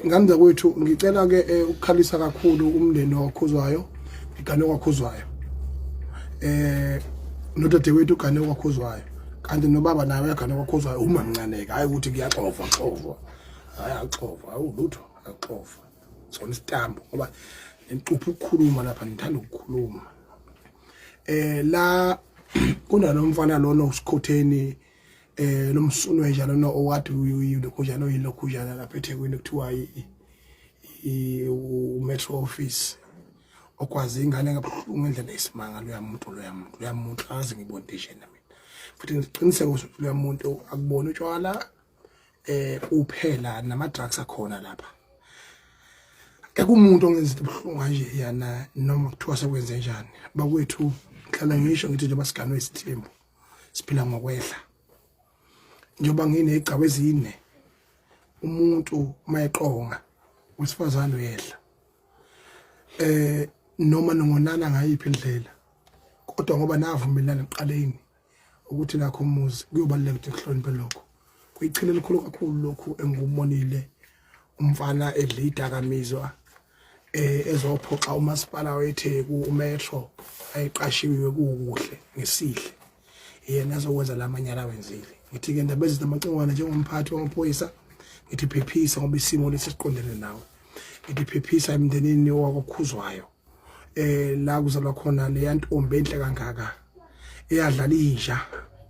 Ngane zakwethu, ngicela ke ukukhalisa kakhulu umndeni wakhuzwayo, ngigane kwakhuzwayo. Nodadewethu ugane kwakhuzwayo. Kanti nobaba naye uyagana kwakhuzwayo uma mncane ke, hayi ukuthi kuyaxova xova. Hayi, axova, awulutho, axova. Sona isitambu ngoba ngicupha ukukhuluma lapha, ngithanda ukukhuluma. La kunalomfana lona usikhotheni, lomsuno njalo no owadi uyilokhujana, oyilokhujana lapha eThekwini, kuthiwa u-metro office, okwazi ingane kabuhlungu ngendlela esimanga. Loya muntu, loya muntu, loya muntu azi ngibona njena mina, futhi ngiqiniseka ukuthi loya muntu akubona utshwala kuphela, nama drugs akhona lapha. Akekho umuntu ongenza into ebuhlungu kanje yana, noma kuthiwa sekwenze njani. Bakwethu, ngihlala ngisho ngithi njengoba siganwe isithembu, siphila ngokwehla. Njengoba nginezigcawu ezine, umuntu mayeqonga wesifazane uyehla, noma nongonana ngayiphi indlela, kodwa ngoba navumelana ekuqaleni ukuthi nakho umuzi, kuyobaluleka ukuthi kuhloniphe lokho. Kuyichile elikhulu kakhulu lokhu engikubonile, umfana edla idakamizwa, ezophoxa umasipala weTheku, umetro ayiqashiwe kukuhle ngesihle, yena azokwenza lamanyala awenzile. Ngithi ke, ndaba ezitha amacingwane, njengomphathi wamaphoyisa ngithi phephisa, ngoba isimo lesi siqondene nawe. Ngithi phephisa emndenini wakwakhuzwayo, la kuzalwa khona leya ntombi enhle kangaka eyadlala inja,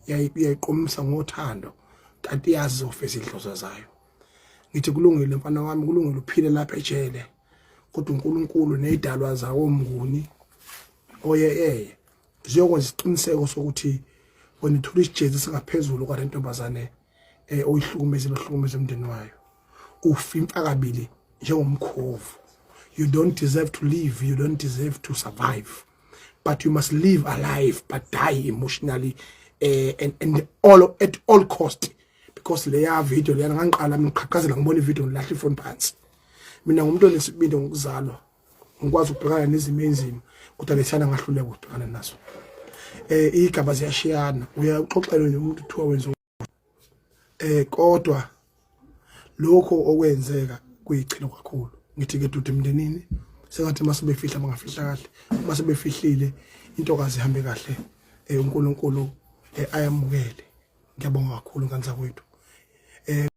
yayiqomisa ngothando, kanti yazi zofeza inhloso zayo. Ngithi kulungile mfana wami, kulungile uphile lapha ejele, kodwa uNkulunkulu nezidalwa zawo mnguni oye eye ziyokwenza isiqiniseko sokuthi wena uthola isijezi singaphezulu kwale ntombazane oyihlukumezile, ohlukumeza umndeni wayo. Ufa imfakabili njengomkhovu. You don't deserve to live, you don't deserve to survive, but you must live alive but die emotionally, and all at all cost, because leya video leyana, ngangiqala mina ngiqhaqhazela ngibona ivideo, ngilahla ifoni phansi. Mina ngumuntu onesibindi ngokuzalwa, ngikwazi ukubhekana nezimo enzima, kodwa lesiyana ngahluleka ukubhekana naso. Igaba ziyashiyana, uyaxoxela nje umuntu kuthiwa wenza, kodwa lokho okwenzeka kuyichilo kakhulu. Ngithi ke dude emndenini, sengathi mase befihla bangafihla kahle, uma sebefihlile into kazi ihambe kahle, uNkulunkulu ayamukele. Ngiyabonga kakhulu, ngane zakwethu.